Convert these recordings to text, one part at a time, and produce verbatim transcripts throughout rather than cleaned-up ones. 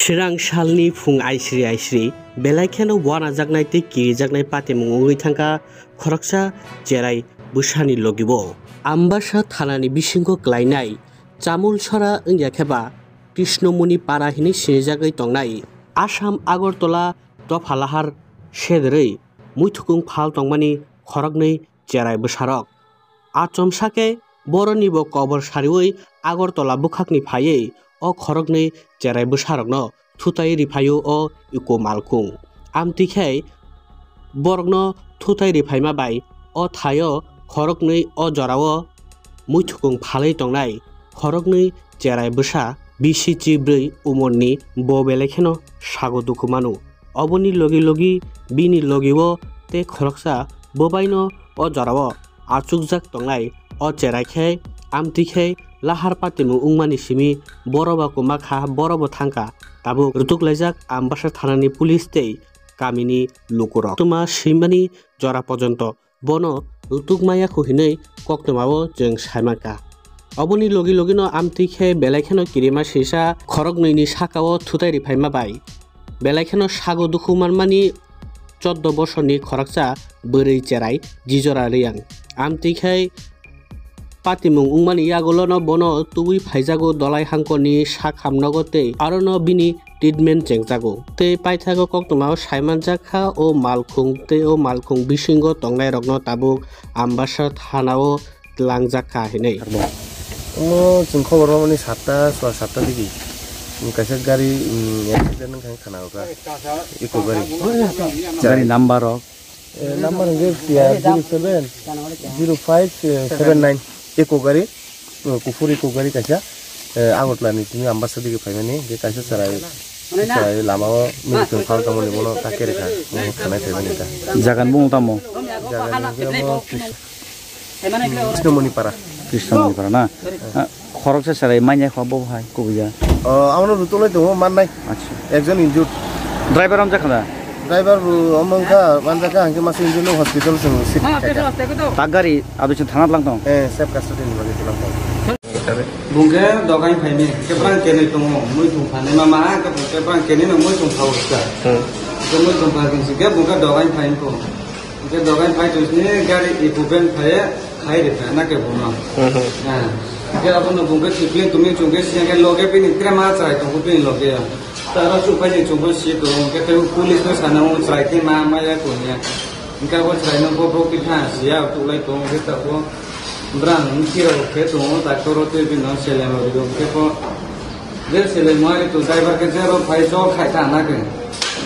Chwrang salni phung aisri aisri belai kheno wanajaknai tei kirijaknai patimung wngwi thangkha khoroksa cherai bwsani logibo. Ambasa thanani bisingo klainai Chamulsora wngya khe ba Krishnamoni para hinwi sinijagwi tongnai Assam Agartala dopha lahar sederwi muithukung phal tongmani khoroknwi cherai bwsarok. Achomsa khe boronibo kobor sariwi Agartala bwkhakni phaiwi o khoroknwi cherai bwsarokno thutai riphaio o iko malkhung. Amtwi khe borokno thutai riphaima bai o thaio khoroknwi o jorao muithukung phalwi tongnai khoroknwi cherai bwsa bisi chibrwi umorni bo belai kheno sago dukhu mano. Oboni logi logi bini logi-o tei khoroksa bobaino o jorao achukjak tongnai. O cherai khe amtwi khe lahar patimung wngmani simi boroba kwma kha, borobo thangkha. Tabuk rutuk laijak Ambasa thanani police tei kamini lukurok. Tuma swimani jora pojonto bono rutuk maya kho hinwi koktwmao chwng saimankha. Oboni logi logino amtwi khe belai kheno kirima sisa khoroknwini sakao thutai riphaima bai belai kheno sago dukhu manmani choddo bosorni khoroksa bwrwi cherai Jijora Riyang. Amtwi khe patimung wngmani yagulono bono tubui phaijago Dolai Hangkorni sak hamnogo tei arono bini treatment chengjago. Tei paithago koktwmao saimanjak kha o malkhung tei o malkhung bisingo tongnairokno tabuk Ambasa thanao twlangjak kha hinwi. Omo chwng khobor mamani satta, sua satta digi. Kaisa gari, mm, accident wngkha hinwi khana kha. Eco gari. Gari number rok? Eh, number hwnkhe piya zero seven zero five seven nine. Eco gari, eh, kuphur Eco gari kaisa, eh, Agartala ni tini Ambasa digi phaimani, hwnkhe kaisa chwrai, chwrai lamao military phal tongmani bono ta kere kha, bono thanai phaimani ta. Jaga ni bumung tamo? Jaga ni hwnkhe omo Krishnamoni para. Krishnamoni para na? Ah, khoroksa chwrai manya kha bo hai kubuya. Oh, abono rutulai tongo mannai. Acha. Ekjon injured. Driver hamjak kha da? Driver bo omo wngkha manjak kha, hwnkhe masa injured no hospital chwng shift khaikha. Tak gari abo chwng thana tlang tong? Eh, safe custody ni bagwi tlang tong. Bungke dogai phaini, keprang kenwi tongo, muitung phanai ma ma, keprang kenwi no muitung phawkha. Hmm. Ke muitung phakin si ke bungke dogai phaini ko. Ke dogai phai tusni gari ipupen phai khai de phai na ke bono. Hmm, hmm. Ah. Ke abono bungke sipli tumi chungke si ke loge pini tre ma chai tongo pini loge. Tara su phai ni chungke si to, ke te police no sana mo chai ke ma ma ya ko ya. Ke bo chai no bo bro ki tha si ya tu lai tong ke ta ko. Brang, kiro khe tongo, doctor o twi bino seleng rok rio khe pho. Je seleng muari tu driver khe je rok phai jol khai ta na khe.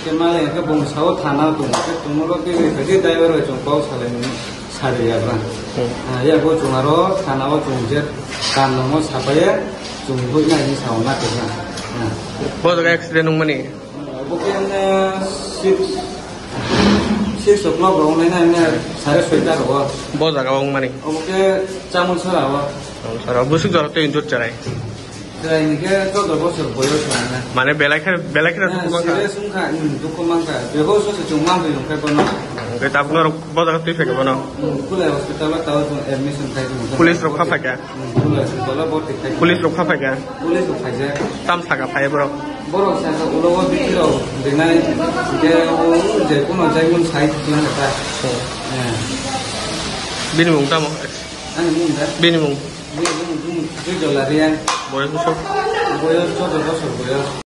Khe male khe bung sao thana tongo, khe tongo rok twi khe driver bai chwng kok salai ni sari ya brang. Hmm. Ah, ya bo chwng aro thana o chwng je kan nongo sapaye chwng hoi na ni sao na khe na. Ah. Bo jaga accident wngmani? Obo khe, eh, six, six o'clock rok wngnai na, wngnai sare soita rogo. Bo jaga o wngmani? Obo khe Chamulsora o. Chamulsora o. Bwswk jora tei injured cherai? Cherai ni khe choudo bosor boyos wngnai na. Mane belai khe, belai khe Eh, dukhu mankha? Serious wngkha, hmm, dukhu mankha. Behosh se chwng manwi nungkhe bono. Hwnkhe tabuk norok bo jaga twi phaikha bono? Hmm, Khulai hospital o tao chwng admission khai tongkha. Police rok kha phaikha? Hmm, Khulai hospital o borti khai. Police rok kha phaikha? Police rok phaijak. Tam saka phai borok? Borok saka ulo o bithi rok rinai, hingke o je kuno jaimun sai thwkna kha. Hmm. Eh. Bini mung tamo? Ani mung da? Bini mung? Bini mung, mung, mung, Joy Dola Reang. Boyos bwswk? Boyos choudo bosor boyos.